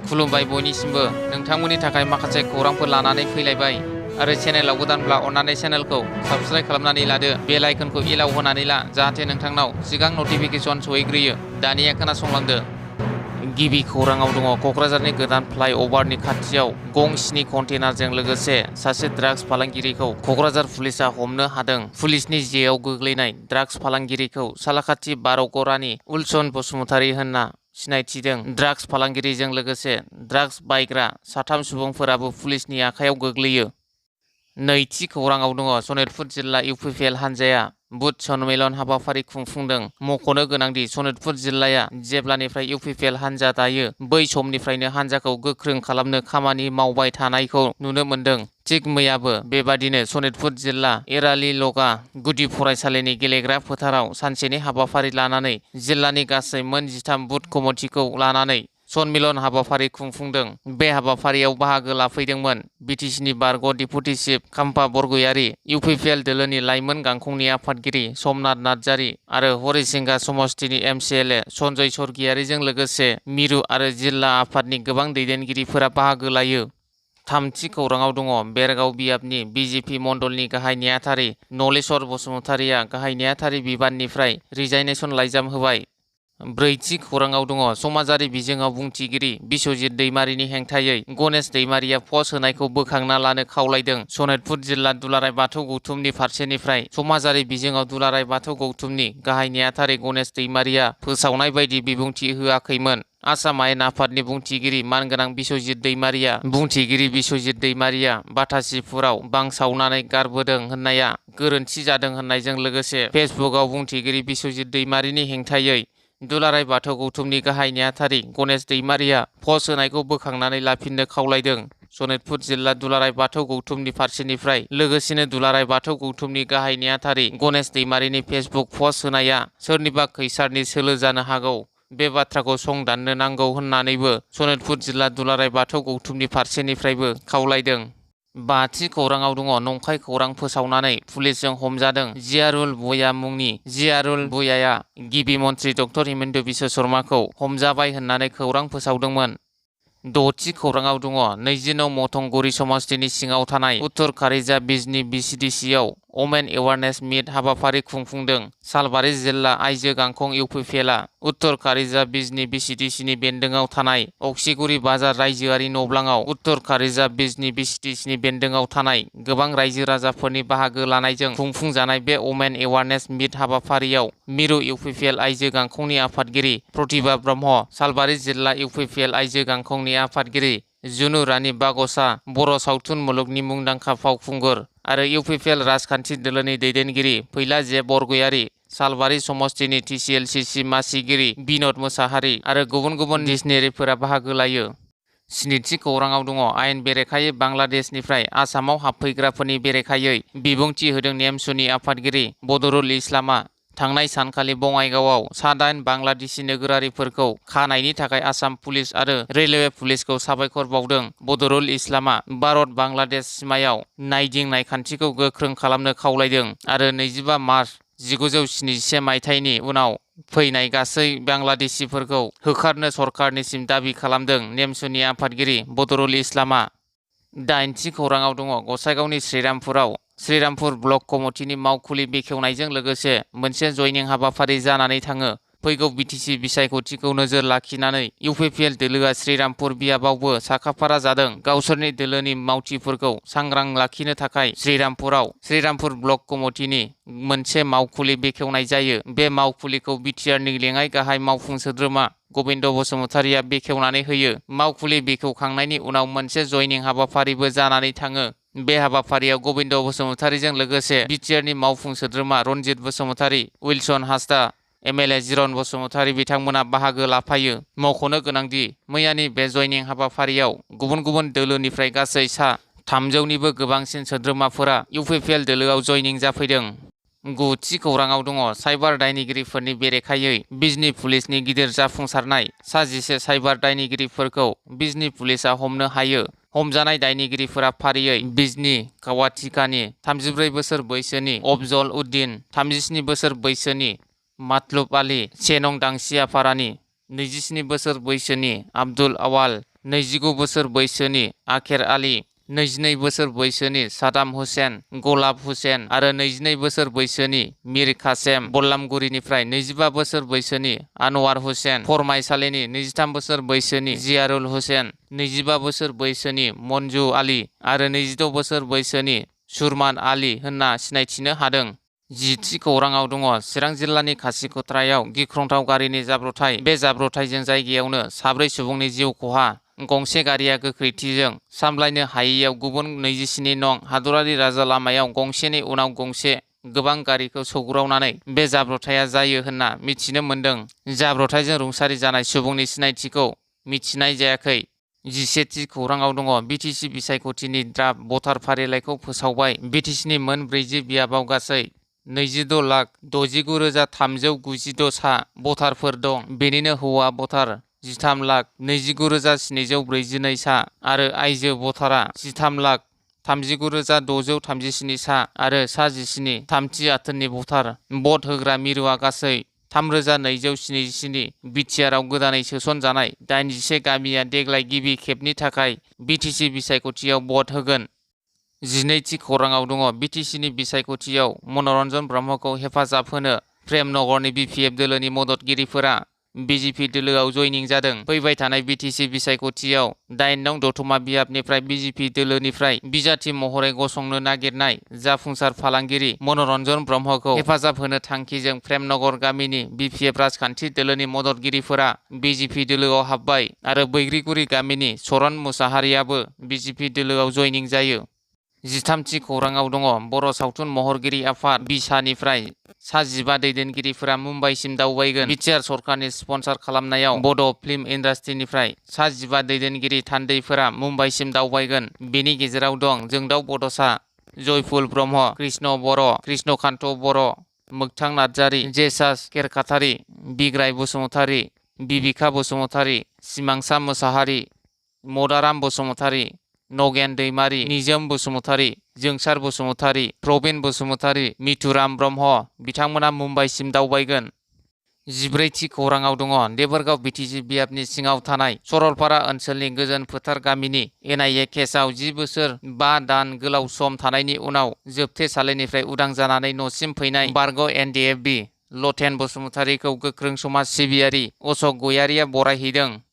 खुलुमबाय बयनिसिमबो नोंथांमोननि थाखाय माखासे खौरांफोर लानानै फैलायबाय आरो चेनेलाव गोदानब्ला अन्नानै चेनेलखौ साबस्क्राइब खालामनानै लादो बेल आइकनखौ इलाव होनानै ला जाहाथे नोंथांनाव सिगां नटिफिकेसन सहैग्रोयो दानिया खोनासंलांदो गिबि खौराङाव दङ क'क्राझारनि गोदान फ्लाइअभारनि खाथियाव गंसेनि कन्टेनारजों लोगोसे सासे ड्राग्स फालांगिरिखौ क'क्राझार पुलिसा हमनो हादों पुलिसनि जेआव गोग्लैनाय ड्राग्स फालांगिरिखौ सालाकाथि बारगरानि उलसन बसुमतारी होनना सिनायथिदों ड्राग्स फालांगिरिजों लोगोसे ड्राग्स बायग्रा 3 सुबुंफोराबो पुलिसनि आखायाव गोग्लैयो नैथि खौराङाव दङ सनितपुर जिल्ला इउपिपिएल हानजाया बुथ सन्मेलन हाबाफारि खुंफुंदों मख'नो गोनांदि सनितपुर जिल्लाया जेब्लानिफ्राय इउपिपिएल हानजा दायो बै समनिफ्रायनो हानजाखौ गोख्रों खालामनो खामानि मावबाय थानायखौ नुनो मोन्दों थिग मैयाबो बेबादिनो सनितपुर जिल्ला एराली लगा गुदि फरायसालिनि गेलेग्रा फोथाराव सानसेनि हाबाफारि लानानै जिल्लानि गासै मोन 13 बुथ कमिटिखौ लानानै सन्मेलन हाबाफारि खुंफुंदों बे हाबाफारियाव बाहागो लाफैदोंमोन बिटिसिनि बारग' डिपुटि चिफ खाम्फा बरगयारी इउपिपिएल दोलोनि लाइमोन गांखंनि आफादगिरि समनाथ नार्जारी आरो हरिसिंगा समष्टिनि एमसिएलए सन्जय सरगियारीजों लोगोसे मिरु आरो जिल्ला आफादनि गोबां दैदेनगिरिफोरा बाहागो लायो थामथि खौराङाव दङ बेरगाव बियाबनि बिजेपि मण्डलनि गाहाय नेहाथारि नलेश्वर बसुमतारीया गाहाय नेहाथारि बिबाननिफ्राय रिजाइनेसन लाइजाम होबाय ब्रैथि खौराङाव दङ समाजारि बिजोङाव बुंथिगिरि बिश्वजित दैमारिनि हेंथायै गणेश दैमारिया पस्ट होनायखौ बोखांना लानो खावलायदों सनितपुर जिल्ला दुलाराय बाथौ गौथुमनि फारसेनिफ्राय समाजारि बिजोङाव दुलाराय बाथौ गौथुमनि गाहाय नेहाथारि गणेश दैमारिया फोसावनाय बायदि बिबुंथि होआखैमोन आसाम आयेन आफादनि बुंथिगिरि मानगोनां बिश्वजित दैमारिया बुंथिगिरि बिश्वजित दैमारिया बाथासिपुराव बां सावनानै गारबोदों होननाया गोरोन्थि जादों होननायजों लोगोसे फेसबुकआव बुंथिगिरि बिश्वजित दैमारिनि हेंथायै दुलाराय बाथौ गौथुमनि गाहाय नेहाथारि गणेश दैमारिया पस्ट होनायखौ बोखांनानै लाफिननो खावलायदों सनितपुर जिल्ला दुलाराय बाथौ गौथुमनि फारसेनिफ्राय लोगोसेनो दुलाराय बाथौ गौथुमनि गाहाय नेहाथारि गणेश दैमारिनि फेसबुक पस्ट होनाया सोरनिबा खैसारनि सोलो जानो हागौ बे बाथ्राखौ संदाननो नांगौ होननानैबो सनितपुर जिल्ला दुलाराय बाथौ गौथुमनि फारसेनिफ्रायबो खावलायदों बाथि खौराङाव दङ नंखाय खौरां फोसावनानै पुलिसजों हमजादों जियारुल भुइया मुंनि जियारुल भुइयाया गिबि मन्त्रि डक्टर हिमन्त बिश्व शर्माखौ हमजाबाय होननानै खौरां फोसावदोंमोन द'थि खौराङाव दङ 29 मथंगुरि समष्टिनि सिङाव थानाय उत्तर कारिजा बिजनी बिसिडिसिआव अमेन एवारनेस मिट हाबाफारि खुंफुंदों सालबारि जिल्ला आइजो गांखं इउपिपिएलआ उत्तर कारिजा बिजनी बिसिडिसिनि बेन्दोङाव थानाय अक्सिगुरि बाजार रायजोआरि नब्लाङाव उत्तर कारिजा बिजनी बिसिडिसिनि बेन्दोङाव थानाय गोबां रायजो राजाफोरनि बाहागो लानायजों खुंफुंजानाय बे अमेन एवारनेस मिट हाबाफारियाव मिरु इउपिपिएल आइजो गांखंनि आफादगिरि प्रतिभा ब्रह्म सालबारि जिल्ला इउपिपिएल आइजो गांखंनि आफादगिरि जुनु रानी बागसा बर' सावथुन मुलुगनि मुंदांखा फावखुंगुर आरो इउपिपिएल राजखान्थि दोलोनि दैदेनगिरि फैला जे बरगयारी सालबारि समष्टिनि टिसिएलसिसि मासिगिरि बिनद मोसाहारि आरो गुबुन गुबुन डिसनेरिफोरा बाहागो लायो स्निथि खौराङाव दङ आयेन बेरेखायै बांलादेशनिफ्राय आसामाव हाबफैग्राफोरनि बेरेखायै बिबुंथि होदों नेमसुनि आफादगिरि बदरुल इस्लामआ थांनाय सानखालि बङाइगावआव 8 बांलादेशी नोगोरारिफोरखौ खानायनि थाखाय आसाम पुलिस आरो रेलवे पुलिसखौ साबायखर बावदों बदरुल इस्लामआ भारत बांलादेश सिमायाव नायदिंनाय खान्थिखौ गोख्रों खालामनो खावलायदों आरो 25 मार्च 1971 मायथाइनि उनाव फैनाय गासै बांलादेशीफोरखौ होखारनो सरकारनिसिम दाबि खालामदों नेमसुनि आफादगिरि बदरुल इस्लामआ दाइनथि खौराङाव दङ गसाइगावनि श्रीरामपुर ब्लक कमिटिनि मावखुलि बेखेवनायजों लोगोसे मोनसे जयनिं हाबाफारि जानानै थाङो फैगौ बिटिसि बिसायख'थिखौ नोजोर लाखिनानै इउपिपिएल दोलोआ श्रीरामपुर बियाबावबो साखाफारा जादों गावसोरनि दोलोनि मावथिफोरखौ सांग्रां लाखिनो थाखाय श्रीरामपुर ब्लक कमिटिनि मोनसे मावखुलि बेखेवनाय जायो बे मावखुलिखौ बिटिआरनि लेङाइ गाहाय मावफुं सोद्रोमा गबिन्द बसुमतारीया बेखेवनानै होयो मावखुलि बेखेवखांनायनि उनाव मोनसे जयनिं हाबाफारिबो जानानै थाङो बे हाबाफारियाव गबिन्द बसुमतारीजों लोगोसे बिटिआरनि मावफुं सोद्रोमा रनजित बसुमतारी उइलसन हासदा एमएलए जिरन बसुमतारी बिथांमोना बाहागो लाफायो मख'नो गोनांदि मैयानि बे जयनिं हाबाफारियाव गुबुन गुबुन दोलोनिफ्राय गासै 300निबो गोबांसिन सोद्रोमाफोरा इउपिपिएल दोलोआव जयनिं जाफैदों गुथि खौराङाव दङ साइबार दायनिगिरिफोरनि बेरेखायै बिजनी पुलिसनि गिदिर जाफुंसारनाय 11 साइबार दायनिगिरिफोरखौ बिजनी पुलिसा हमनो हायो हमजानाय दायनिगिरिफोरा फारियै बिजनी कावाटिकानि 34 बोसोर बैसोनि अफजल उद्दीन 37 बोसोर बैसोनि मतलुब आली सेनं दांसियापारानि 27 बोसोर बैसोनि आब्दुल आवाल 29 बोसोर बैसोनि आखेर आली, 22 बोसोर बैसोनि सादाम हुसेन, गलाब हुसेन आरो 22 बोसोर बैसोनि मिर कासेम, बल्लामगुरिनिफ्राय 25 बोसोर बैसोनि आनवार हुसेन, फरमायसालिनि 23 बोसोर बैसोनि जियारुल हुसेन, 25 बोसोर बैसोनि मन्जु आली आरो 26 बोसोर बैसोनि सुरमान आली होनना सिनायथिनो हादों। 10थि खौराङाव दङ चिरां जिल्लानि खासिक'त्रायाव गिख्रंथाव गारिनि जाब्रबथाय। बे जाब्रबथायजों जायगायावनो 4 सुबुंनि जिउ खहा। गंसे गारिया गोख्रैथिजों सामलायनो हायैयाव गुबुन 27 नं हादरारि राजा लामायाव गंसेनि उनाव गंसे गोबां गारिखौ सौग्रावनानै बे जाब्रबथाया जायो होनना मिथिनो मोन्दों। जाब्रबथायजों रुंसारि जानाय सुबुंनि सिनायथिखौ मिथिनाय जायाखै। 11थि खौराङाव दङ बिटिसि बिसायख'थिनि ड्राफ्ट भटार फारिलाइखौ फोसावबाय। बिटिसिनि मोन 40 बियाबाव गासै 26,69,392 सा भटारफोर दं। बेनिनो हौवा भटार 13,29,742 सा आरो आइजो भटारा 13,39,637 सा आरो सा 17 थामथि आथोननि भटार। भट होग्रा मिरुआ गासै 3,277। बिटिआरआव गोदानै सोसनजानाय 81 गामिया देग्लाय गिबि खेबनि थाखाय बिटिसि बिसायख'थियाव भट होगोन। 12थि खौराङाव दङ बिटिसिनि बिसायख'थियाव मनरन्जन ब्रह्मखौ हेफाजाब होनो प्रेमनगरनि बिपिएफ दोलोनि मददगिरिफोरा बिजेपि दोलोआव जयनिं जादों। फैबाय थानाय बिटिसि बिसायख'थियाव 8 नं दतमा बियाबनिफ्राय बिजेपि दोलोनिफ्राय बिजाथि महरै गसंनो नागिरनाय जाफुंसार फालांगिरि मनरन्जन ब्रह्मखौ हेफाजाब होनो थांखिजों प्रेमनगर गामिनि बिपिएफ राजखान्थि दोलोनि मददगिरिफोरा बिजेपि दोलोआव हाबबाय आरो बैग्रिगुरि गामिनि सरन मुसाहारियाबो बिजेपि दोलोआव जयनिं जायो। 13थि खौराङाव दङ बर' सावथुन महरगिरि आफाद बिसानिफ्राय सा 15 दैदेनगिरिफोरा मुम्बाइसिम दावबायगोन। बिटिआर सरकारनि स्पन्सार खालामनायाव बड' फिल्म इन्डास्ट्रिनिफ्राय सा 15 दैदेनगिरि थान्दैफोरा मुम्बाइसिम दावबायगोन। बेनि गेजेराव दं जोंदाव बड'सा, जयफुल ब्रह्म, कृष्ण बर', कृष्णकान्त बर', मोगथां नार्जारि, जेसास केरकाटारि, बिग्राय बसुमतारि, बिबिका बसुमतारि, सिमांसा मोसाहारि, मदाराम बसुमतारि, नगेन दैमारि, निजोम बसुमतारि, जोंसार बसुमतारि, प्रबिन बसुमतारि, मिथुराम ब्रह्म बिथांमोना मुम्बाइसिम दावबायगोन। 14थि खौराङाव दङ देबोरगाव बिटिसि बियाबनि सिङाव थानाय सरलपारा ओनसोलनि गोजोन फोथार गामिनि एनआइए केसआव 10 बोसोर 5 दान गोलाव सम थानायनि उनाव जोबथेसालिनिफ्राय उदां जानानै न'सिम फैनाय बारग' एनडिएफबि लथेन बसुमतारिखौ गोख्रों समाज सिबियारि अशक गयारिया बरायहैदों।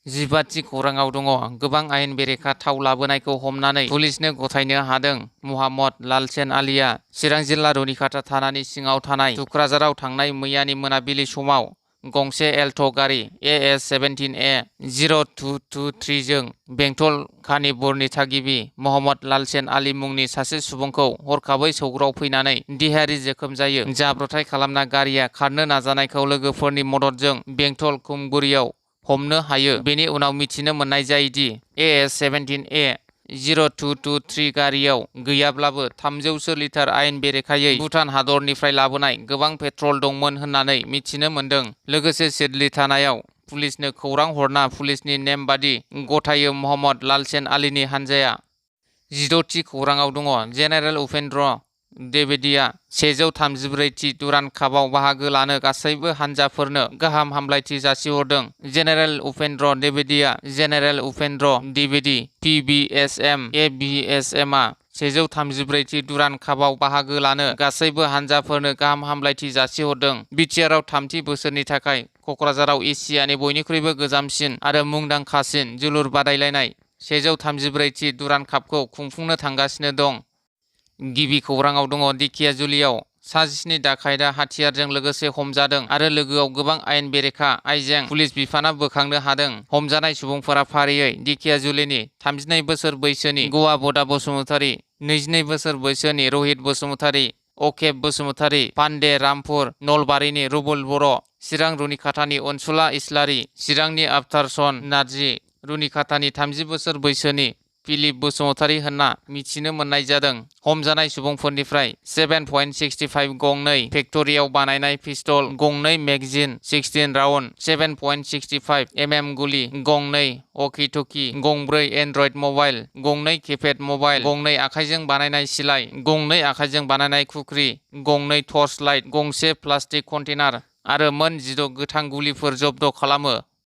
15थि खौराङाव दङ गोबां आयेन बेरेखा थाव लाबोनायखौ हमनानै पुलिसनो गथायनो हादों। मुहाम्मद लालसेन आलीआ चिरां जिल्ला रुनिखाता थानानि सिङाव थानाय थुक्राझाराव थांनाय मैयानि मोनाबिलि समाव गंसे एल्ट' गारि AS17A0223 जों बेंटल खानिपुरनि थागिबि मुहम्मद लालसेन आली मुंनि सासे सुबुंखौ हरखाबै सौग्रावफैनानै देहायारि जोखोम जायो। जाब्रबथाय खालामना गारिया खारनो नाजानायखौ लोगोफोरनि मददजों बेंटल खुमगुरियाव हमनो हायो। बेनि उनाव मिथिनो मोननाय जायोदि AS17A0223 गारियाव गैयाब्लाबो 300 लिटार आयेन बेरेखायै भुटान हादरनिफ्राय लाबोनाय गोबां पेट्रल दंमोन होननानै मिथिनो मोन्दों। लोगोसे सिदली थानायाव पुलिसनो खौरां हरना पुलिसनि नेम बादि गथायो मुहम्मद लालसेन आलीनि हानजाया। 16थि खौराङाव दङ जेनेरेल उपेन्द्र द्विवेदीआ 134थि दुरान्ड कापआव बाहागो लानो गासैबो हानजाफोरनो गाहाम हामलायथि जासिहरदों। जेनेरेल उपेन्द्र द्विवेदीआ जेनेरेल उपेन्द्र द्विवेदी PBSM ABSMआ 134थि दुरान्ड कापआव बाहागो लानो गासैबो हानजाफोरनो गाहाम हामलायथि जासिहरदों। बिटिआरआव थामथि बोसोरनि थाखाय क'क्राझाराव एसियानि बयनिख्रुइबो गोजामसिन आरो मुंदांखासिन जोलुर बादायलायनाय 134थि दुरान्ड कापखौ खुंफुंनो थांगासिनो दं। गिबि खौराङाव दङ दिखियाजुलियाव सा 17 दाखायदा हाथियारजों लोगोसे हमजादों आरो लोगोआव गोबां आयेन बेरेखा आइजें पुलिस बिफाना बोखांनो हादों। हमजानाय सुबुंफोरा फारियै दिखियाजुलिनि 32 बोसोर बैसोनि गवा बदा बसुमतारि, 22 बोसोर बैसोनि रहित बसुमतारि, अकेब बसुमतारि, पान्डे रामपुर नलबारिनि रुबुल बर', चिरां रुनिखातानि अनसुला इस्लारि, चिरांनि आफतारसन नार्जि, रुनिखातानि 30 बोसोर बैसोनि फिलिप बसुमतारि होनना मिथिनो मोननाय जादों। हमजानाय सुबुंफोरनिफ्राय 7.65 गंनै फेक्टरियाव बानायनाय पिस्तल, गंनै मेगजिन 16 राउन्ड, 7.65 mm गुलि, गंनै अकी टकी, गंब्रै एन्ड्रइड मबाइल, गंनै किपेड मबाइल, गंनै आखाइजों बानायनाय सिलाइ, गंनै आखाइजों बानायनाय खुख्रि, गंनै टर्च लाइट, गंसे प्लास्टिक कन्टेनार आरो मोन 16 गोथां गुलिफोर जब्द' खालामो।